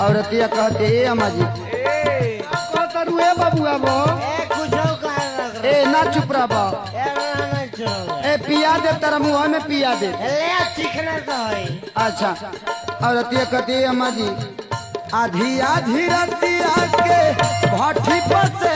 औरतिया कहते, ए अम्मा जी, कहतरू ए बबुआ बो। ए कुछो कर। ए ना चुप रह बा। ए ना चलो। ए पिया दे, तारा मुंह में पिया दे। ले चिकना तो है। अच्छा, औरतिया कहती है, अम्मा जी, आधी आधी रतिया के भट्ठी पर से